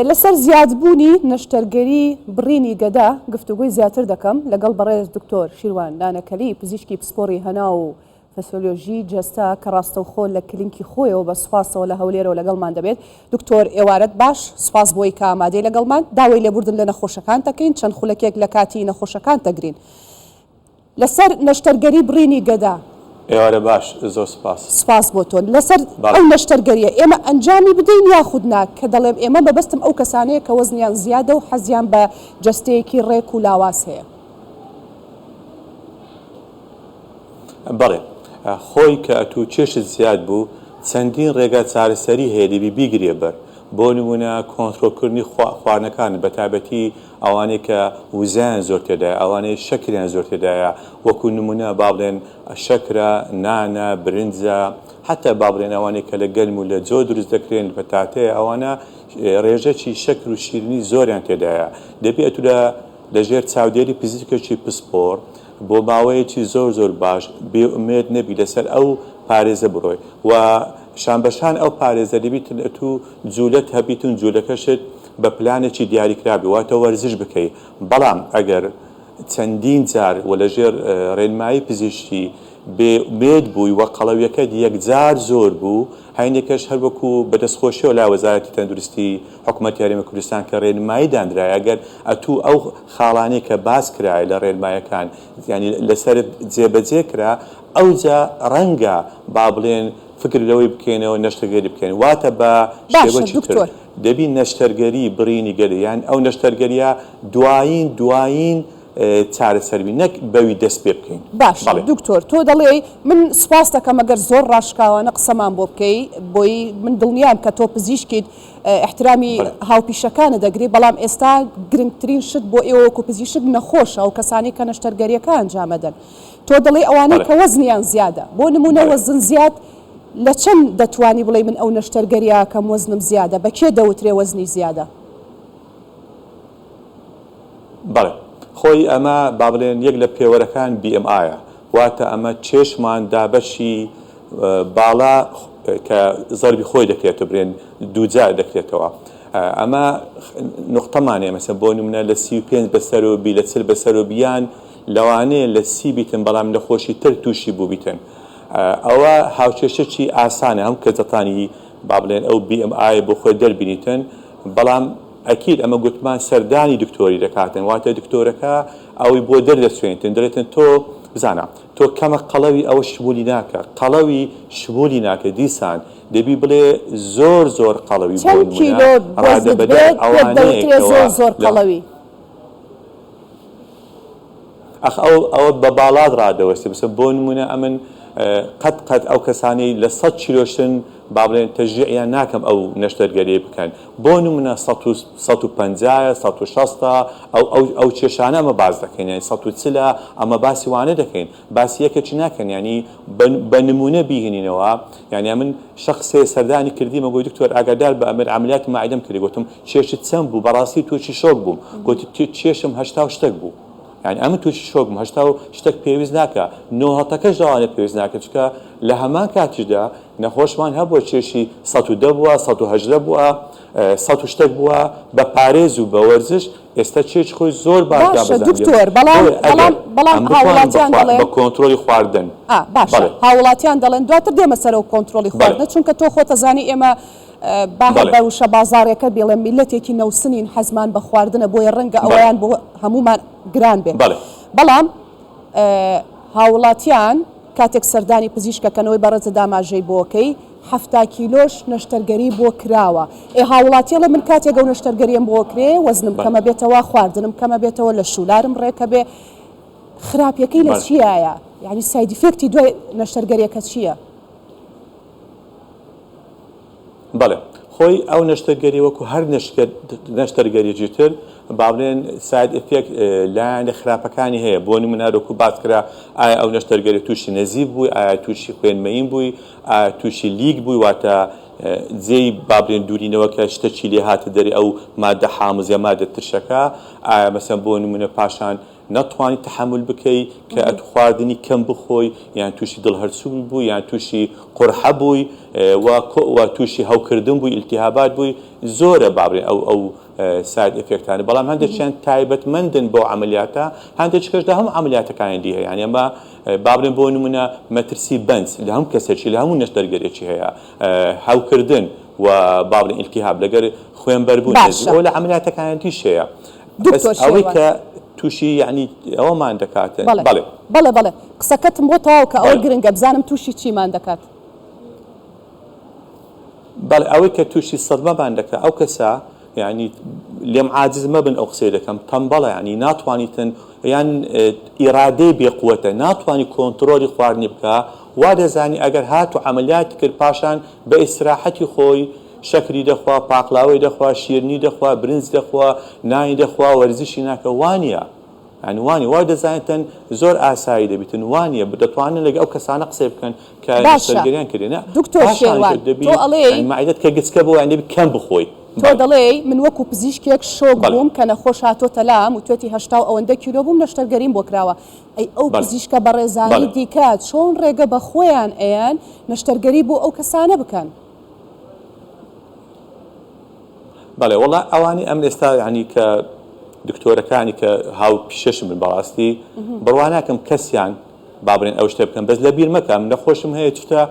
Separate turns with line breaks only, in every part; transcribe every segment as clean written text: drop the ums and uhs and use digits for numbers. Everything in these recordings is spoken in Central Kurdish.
لەسەر زیادبوونی نەشتەرگەری بڕینی گەدە گفتوگۆی زیاتر دەکەم لەگەڵ بەڕێز دکتۆر شیروان نانەکەلی پزیشکی پسپۆڕی هەناو و فسۆلۆژی جەستە کە ڕاستەوخۆ لە کلینکی خۆیەوە بە سوپاسەوە لە هەولێرەوە لەگەڵمان دەبێت. دکتۆر ئێوارەت باش، سوپاس بۆی کە ئامادەی لەگەڵمان. داوای لێبوردن لە نەخۆشەکان دەکەین، چەند خولەکێک لە کاتی نەخۆشەکان دەگرین. لەسەر نەشتەرگەری بڕینی گەدە.
ئێوارە باش زۆر سوپاس.
سوپاس بۆ تۆ. لەسەر ئەو نەشتەرگەریە ئێمە ئەنجامی بدەین یاخود نا؟ کە دەڵێم ئێمە مەبەستم ئەو کەسانەیە کە وەزنیان زیادە و حەزیان بە جەستەیەکی ڕێک و لاواز هەیە.
بەڵێ خۆی کە ئەتوو کێشت زیاد بوو چەندین ڕێگا چارەسەری هەیە دەبی بیگریە بەر بۆ نمونە کۆنترۆڵ کردنی خواردنەکانت بەتایبەتی ئەوانەی کە وزەیان زۆر تێدایە ئەوانەی شەکریان زۆر تێدایە وەکو نمونە با بڵێن شەکرە نانە برنجە حتا با بڵێن ئەوانەی کە لە گەنم و لە جۆ دروست دەکرێن پەتاتەیە ئەوانە ڕێژەکی شەکر و شیرینی زۆریان تێدایە دەبی ئەتوو لە لەژێر چاودێری پزیشکێکی پسپۆڕ بۆ ماوەیەکی زۆر زۆر باش بێ ئومێد نەبی لەسەر ئەو پارێزە بڕۆی و شانبەشان ئەو پارێزە دەبیتن ئەتوو جولەت هەبیتن جولەکەشت بە پلانێکی دیاریکرابی واتە وەرزش بکەی بەڵام ئەگەر چەندین جار و لەژێر ڕێنمایی پزیشکی بێ ئومێد بووی و قەڵەویەکەت یەکجار زۆر بوو هەینێکەش هەر وەکو بە دەستخۆشیەوە لای وەزارەتی تەندروستی حکومەتی هەرێمی کوردستان کە ڕێنمایی دانرایە گەر ئەتوو ئەو خاڵانەی کە باس کرایە لە ڕێنمایەکان یانی لەسەرت جێبەجێ کرا ئەوجا ڕەنگە با بڵێن فکر لەوەی بکەینەوە نەشتەرگەری بکەین واتە بە
باشە
شێوەکی تر
دکتۆر.
دەبی نەشتەرگەری بڕینی گەدە یان ئەو نەشتەرگەریە دوایین دوایین چارەسەر بی نەک بەوی دەست پێ بکەین.
باشە
بەڵێ.
دکتۆر تۆ دەڵێی من سوپاست دەکەم ئەگەر زۆر ڕاشکاوانە قسەمان بۆ بکەی بۆی من دڵنیام کە تۆ پزیشکیت ئیحترامی
بەڵێ.
هاوپیشەکانت دەگری بەڵام ئێستا گرنگترین شت بۆ ئێوە وەکو پزیشک نەخۆشە ئەو کەسانەی کە نەشتەرگەریەکە ئەنجامەدەن تۆ دەڵێی ئەوانەی
بەڵێ.
کە وەزنیان زیادە بۆ نمونە
بەڵێ.
وەزن زیاد لە چەند دەتوانی بڵێی من ئەو نەشتەرگەریە ئەکەم وەزنم زیادە بە کێ دەوترێ وەزنی زیادە؟
بەڵێ خۆی ئەمە با بڵێن یەک لە پێوەرەکان BMI ە واتە ئەمە کێشمان دابەشی باڵا کە زەربی خۆی دەکرێتەوە برێن دووجار دەکرێتەوە ئەمە نقطەمان هەیە مەسەن بۆ نمونە لە 35 بەسەرەوە بی لە 40 بەسەرەوە بیان لەوانەیە لە سی بیتن بەڵام نەخۆشی تر تووشی بووبیتن ئەوە هاوکێشەکی ئاسانە هەم کە دەتانی با بڵێن ئەو BMI بۆ خۆی دەربینیتن بەڵام ئەکید ئەمە گوتمان سەردانی دکتۆری دەکاتن واتە دکتۆرەکە ئەوی بۆ دەردەچوێنتن دەڵێتن تۆ بزانە تۆ کەمە قەڵەوی ئەوە شمولی ناکە قەڵەوی شمولی ناکە دیسان دەبی بڵێ زۆر زۆر قەڵەوی بۆ
چەند
نمونە
کیلۆ
ڕادە
وەزنت
بەدەر
بێت پێت
ئەوانەیە
دەوترێ
کەوا
زۆر زۆر
لە
قەڵەوی؟
ئەخ ئەو ئەوە بە باڵات ڕادەوەستێ بسە بۆ نمونە ئەمن قەت قەت ئەو کەسانەی لە سەد کیلۆشن با بڵێن تەشجیعیان ناکەم ئەو نەشتەرگەریە بکەن بۆ نمونە سەد و سەد و پەنجایە سەد و شەستە ئەو ئەو ئەو کێشانە ئەمە باس دەکەین یانی سەد و چلە ئەمە باسی وانە دەکەین باسی یەکێکی ناکەن یانی بە بە نمونە بیهێنینەوە یانی ئەمن شەخسێ سەردانی کردیمە گۆی دکتۆر ئاگادار بە ئەمن عەمەلیاتی مەعیدەم کردی گۆتم کێشت چەند بوو بەڕاستی تووشی شۆک بووم گۆتی کێشم هەشتا و شتەک بوو یانی ئەمن تووشی شۆک بووم هەشتا و شتەک پێویست ناکا نۆهەتەکەش لەوانەیە پێویست ناکە چونکە لە هەمان کاتیشدا نەخۆشمان هەبووە کێشی 110 بووە 118 بووە سەد و شتەک بووە بە پارێز و بە وەرزش ئێستا کێشی خۆی زۆر باش
باشە
دابەزاندیە
دکتۆر بەڵام
بۆیە ئەگەر
بەڵام بەڵام
ئەم بتوانین بە
هاوڵاتیان
خوا
دەڵێن
بە کۆنترۆلی خواردن
ئا باشە
بەڵێ
هاوڵاتیان دەڵێن دواتر دێمە سەر ئەو کۆنترۆڵی
بەڵێ
خواردنە چونکە تۆ خۆتەزانی ئێمە با هەر
بەڵێ
بە وشە بازاڕیەکە بیڵێم میللەتێکی نەوسنین حەزمان بە خواردنە بۆیە ڕەنگە
بەڵێ
ئەوەیان بۆ هەموومان گران بێ
بەڵێ
بەڵام هاوڵاتیان کاتێک سەردانی پزیشکەکەنەوەی بەڕێزت ئاماژەی بۆکەی 70 کیلۆش نەشتەرگەری بۆ کراوە ئێ هاوڵاتی ئەڵێ من کاتێک ئەو نەشتەرگەریەم بۆ کرێ وەزنم
بەڵێ
کەمە بێتەوە خواردنم کەمە بێتەوە لە شولارم ڕێکە بێ خراپیەکەی لە
بەڵێ
چیایە یعنی side effect ی دوای نەشتەرگەریەکە چییە؟
بەڵێ خۆی ئەو نەشتەرگەری وەکو هەر نەشتەرگەریی تر با بڵێن side effect لایەنە خراپەکانی هەیە بۆ نمونە وەکو باس کرا ئایا ئەو نەشتەرگەری تووشی نەزیف بووی ئایا تووشی خوێنمەیین بووی ئایا تووشی leak بووی واتە جێی با بڵێن دوورینەوە کە شتەکی لێ هاتە دەرێ ئەو مادە حامز یا مادە ترشەکە ئایا مەسەن بۆ نمونە پاشان. نەتوانی تەحەمول بکەی کە ئەتو خواردنی کەم بخۆی یان تووشی دڵ هەرسووی بووی یان تووشی قورحە بووی و و تووشی هەوکردن بووی ئیلتیهابات بووی زۆرە با بڵێین ئەو ئەو side effect انە بەڵام هەندێکیان تایبەتمەندن بەو عەمەلیاتە هەندێکیش لە هەموو عەمەلیاتەکانی دی هەیە یانی ئەمە با بڵێین بۆ نمونە مەترسی بەنج لە هەموو کەسێکی لە هەموو نەشتەرگەرێکی هەیە هەوکردن و با بڵێین ئیلتیهاب لەگەر خوێنبەربوون
باشە.
ئەوە لە عەمەلیاتەکانی دیش هەیە بەس
دکتۆر
ئەوەی
شێروان.
کە تووشی یانی ئەوەمان دەکاتن
بەڵێ
بەڵێ.
بەڵێ بەڵێ قسەکەتم بۆ تەواو کە ئەوە
بەڵێ.
گرنگە بزانم تووشی چیمان دەکات.
بەڵێ ئەوەی کە تووشی سەدمەمان دەکا ئەو کەسە یانی لێم عاجز مەبن ئەو قسەی دەکەم تەمبەڵە یانی ناتوانیتن یان ئیرادەی بێ قوەتە ناتوانی کۆنترۆلی خواردنی بکا وا دەزانی ئەگەر هاتوو عەمەلیاتی کرد پاشان بە ئیسراحەتی خۆی شەکری دەخوا پاقلاوەی دەخوا شیرنی دەخوا برنج دەخوا نانی دەخوا وەرزشی ناکا وانیە یانی وانیە وا دەزانیتن زۆر ئاسایی دەبیتن وانیە دەتوانن لەگە ئەو کەسانە قسەی بکەن کە
باشە
نەشتەرگەریان کردیە نا
دکتۆر
پاشانیش
شێروان
دەبی
تۆ ئەڵێی
یانی مەعیدەت کە گچکە بوو یانی دەبی کەم بخۆی
تۆ
بەڵێ.
دەڵێی من وەکو پزیشکێک شۆک
بەڵێ.
بووم کە نەخۆش هاتۆتە لام وتوێتی 80 و ئەوەندە کیلۆ بووم نەشتەرگەریم بۆ کراوە ئەی ئەو
بەڵێ.
پزیشکە بەڕێزانەی
بەڵێ.
دیکە چۆن ڕێگە بە خۆیان ئەیەن نەشتەرگەری بۆ ئەو کەسانە بکەن؟
بەڵێ وەڵا ئەوانەی ئەمن ئێستا یانی کە دکتۆرەکانی کە هاو پیشەشم بن بەڕاستی بڕوا ناکەم کەسیان با بڵێن ئەو شتە بکەن بەس لەبیر مەکە من نەخۆشم هەیە چتە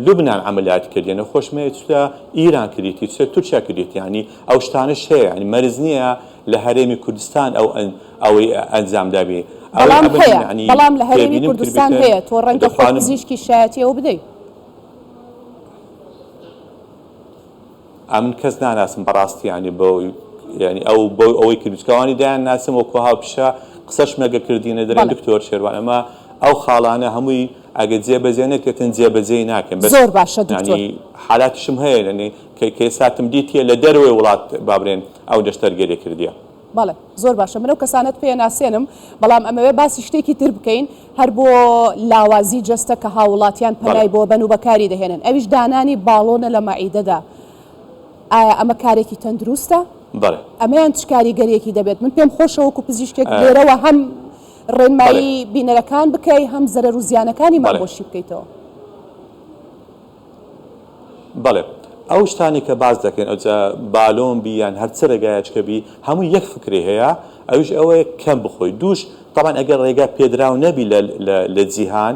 لوبنان عەمەلیاتی کردیە نەخۆشم هەیە چتە ئیران کردیەتی چتە تورکیا کردیەتی یانی ئەو شتانەش هەیە یانی مەرج نییە لە هەرێمی کوردستان ئەو ئەوەی ئەنجام دابی ئەوەی
بەڵام
ئەمن
هەیە
یانی
بەڵام لە هەرێمی
تێبینیم
کوردستان
کردبیتن
هەیە تۆ ڕەنگە خۆت
دەتوانم
پزیشکی شایەتی ئەوە بدەی.
ئەمن کەس ناناسم بەڕاستی یانی بۆ یانی ئەو بۆ ئەوەی کردو چکە ئەوانی دەیان ناسم وەکو هاوپیشە قسەشم لەگە کردینە دەرێن
بەڵێ.
دکتۆر شێروان ئەمە ئەو خاڵانە هەمووی ئەگە جێ بەجێ نەکرێتن جێ بەجێی ناکەن بەس
زۆر باشە دکتۆر.
یانی حالاتیشم هەیە یانی کە کە ئێساتم دیتیە لە دەرەوەی وڵات با بڵێن ئەو نەشتەرگەریە کردیە.
بەڵێ زۆر باشە من ئەو کەسانەت پێ ناسێنم بەڵام ئەمەوێ باسی شتێکی تر بکەین هەر بۆ لاوازی جەستە کە هاووڵاتیان
بەڵێ.
پەنای بۆ بەن و بەکاری دەهێنن ئەویش دانانی باڵۆنە لە مەعیدەدا ئایا ئەمە کارێکی تەندروستە؟
بەڵێ.
ئەمەیان چ کاریگەریەکی دەبێت؟ من پێم خۆشە وەکو پزیشکێک لێرەوە هەم
بەڵێ.
ڕێنمایی بینەرەکان بکەی هەم زەرەر و زیانەکانیمان
بەڵێ.
بۆ شی بکەیتەوە.
بەڵێ ئەو شتانەی کە باس دەکرێن ئەوجا بالۆن بی یان هەر چ ڕێگایەکە بی هەمووی یەک فکرەی هەیە ئەویش ئەوەیە کەم بخۆی دووش تەبعەن ئەگەر ڕێگا پێدراو نەبی لە لە لە جیهان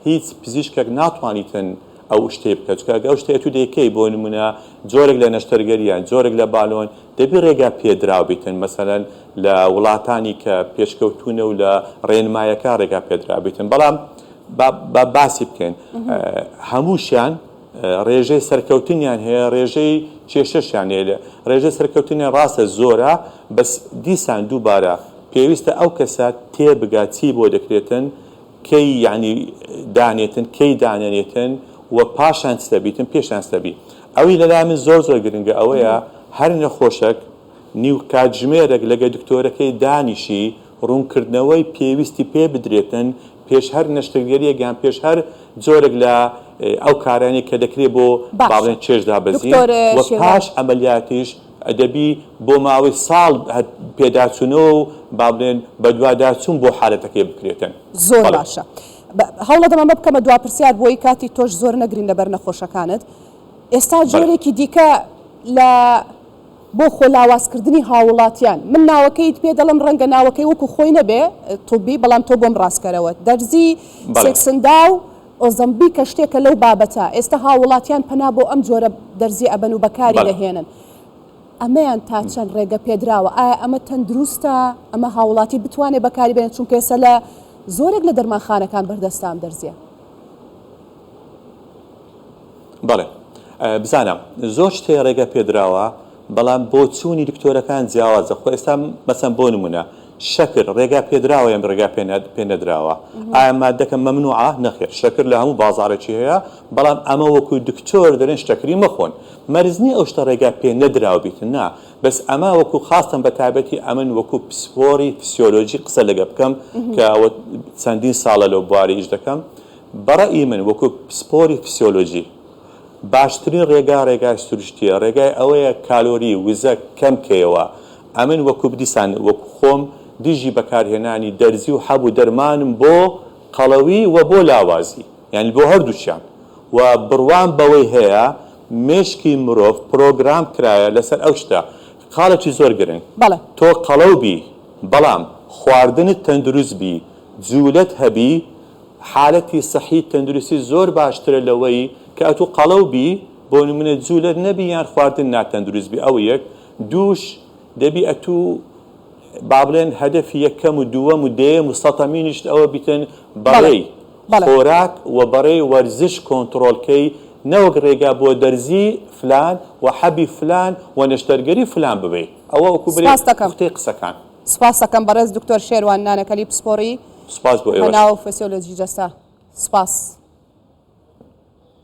هیچ پزیشکێک ناتوانیتن ئەو شتەی بکە چونکە ئەگەر ئەو شتەی ئەتوو دەیکەی بۆ نمونە جۆرێک لە نەشتەرگەری یان جۆرێک لە بالۆن دەبی ڕێگا پێدراو بیتن مەسەلەن لە وڵاتانی کە پێشکەوتوونە و لە ڕێنمایەکە ڕێگا پێدراو بیتن بەڵام با با باسی بکەین هەمووشیان ڕێژەی سەرکەوتنیان هەیە ڕێژەی کێشەشیان هەیە ڕێژەی سەرکەوتنیان ڕاستە زۆرە بەس دیسان دووبارە پێویستە ئەو کەسە تێبگا چی بۆ دەکرێتن کەی یعنی دانێتن کەی دانەنێتن و پاشان چ دەبیتن پێشان چ دەبی ئەوی لەلای من زۆر زۆر گرنگە ئەوەیە هەر نەخۆشەک نیو کاتژمێرێک لەگە دکتۆرەکەی دانیشی ڕوونکردنەوەی پێویستی پێ بدرێتن پێش هەر نەشتەرگەریەک یان پێش هەر جۆرێک لە ئەو کارانەی کە دەکرێت بۆ با
باشە
بڵێن چێژ دابەزین
دکتۆر
و
شێروان.
پاش عەمەلیاتیش دەبی بۆ ماوەی ساڵ هەر پێداچوونەوە و با بڵێن بەدواداچوون بۆ حالەتەکەی بکرێتن.
زۆر
بەڵێ.
باشە هەوڵەدەم ئەمە بکەمە دوا پرسیار بۆی کاتی تۆش زۆر نەگرین لەبەر نەخۆشەکانت ئێستا
بەڵێ.
جۆرێکی دیکە لە بۆ خۆ لاوازکردنی هاووڵاتیان. من ناوەکەیت پێ دەڵێم ڕەنگە ناوەکەی وەکو خۆی نەبێ طبی بەڵام تۆ بۆم ڕاستکەرەوە دەرزی
بەڵێ.
سێکسندا و ئۆزەمبیکە شتێکە لەو بابەتە ئێستا هاووڵاتیان پەنا بۆ ئەم جۆرە دەرزیە ئەبەن و بەکاری
بەڵێ.
دەهێنن ئەمەیان تا چەند ڕێگە پێدراوە ئایا ئەمە تەندروستە ئەمە هاووڵاتی بتوانێ بەکاری بێنێت چونکە ئێستا لە زۆرێک لە دەرمانخانەکان بەردەستە ئەم دەرزیە.
بەڵێ بزانە زۆر شت هەیە ڕێگە پێدراوە بەڵام بۆچوونی دکتۆرەکان جیاوازە خۆ ئێستا مەسەن بۆ نمونە شەکر ڕێگا پێدراوە یان ڕێگا پێ نەدراوە ئایا مادەکە مەمنوعە نەخێر شەکر لە هەموو بازاڕێکی هەیە بەڵام ئەمە وەکو دکتۆر دەرێن شەکری مەخۆن مەرج نییە ئەو شتە ڕێگا پێ نەدراو بیتن نا بەس ئەمە وەکو خاستەن بە تایبەتی ئەمن وەکو پسپۆری فسیۆلۆجی قسە لەگە بکەم کە ئەوە چەندین ساڵە لەو بواری ئیش دەکەم بەڕەئی من وەکو پسپۆری فسیۆلۆجی باشترین ڕێگا ڕێگای سروشتیە ڕێگای ئەوەیە کالۆری وزە کەم کەیەوە ئەمن وەکو دیسان وەکو خۆم دژی بەکارهێنانی دەرزی و حەب و دەرمانم بۆ قەڵەوی و بۆ لاوازی یانی بۆ هەردووکیان و بڕوام بەوەی هەیە مێشکی مرۆڤ پرۆگرام کرایە لەسەر ئەو شتە. خاڵێکی زۆر گرنگ
بەڵێ.
تۆ قەڵەو بی بەڵام خواردنت تەندروست بی جولەت هەبی حالەتی سحی تەندروستی زۆر باشترە لەوەی کە ئەتوو قەڵەو بی بۆ نمونە جولەت نەبی یان خواردن ناتەندروست بی ئەوە یەک دووش دەبی ئەتوو با بڵێن هەدەفی یەکەم و دووەم و دەیەم و سەتەمینیشت ئەوە بیتن
بەڵێ
بەڕێی
بەڵێ.
خۆراک و بەڕێی وەرزش کۆنتڕۆڵ کەی نەوەک ڕێگا بۆ دەرزی فلان و حەبی فلان و نەشتەرگەری فلان ببەی ئەوە وەکو برێ
سپاست دەکەم.
پوختەی قسەکان.
سپاست دەکەم بەڕێز دکتۆر شێروان نانەکەلی پسپۆڕی
سپاس بۆ ئێوەش.
هەناو و فسیۆلۆجی جەستە. سپاس.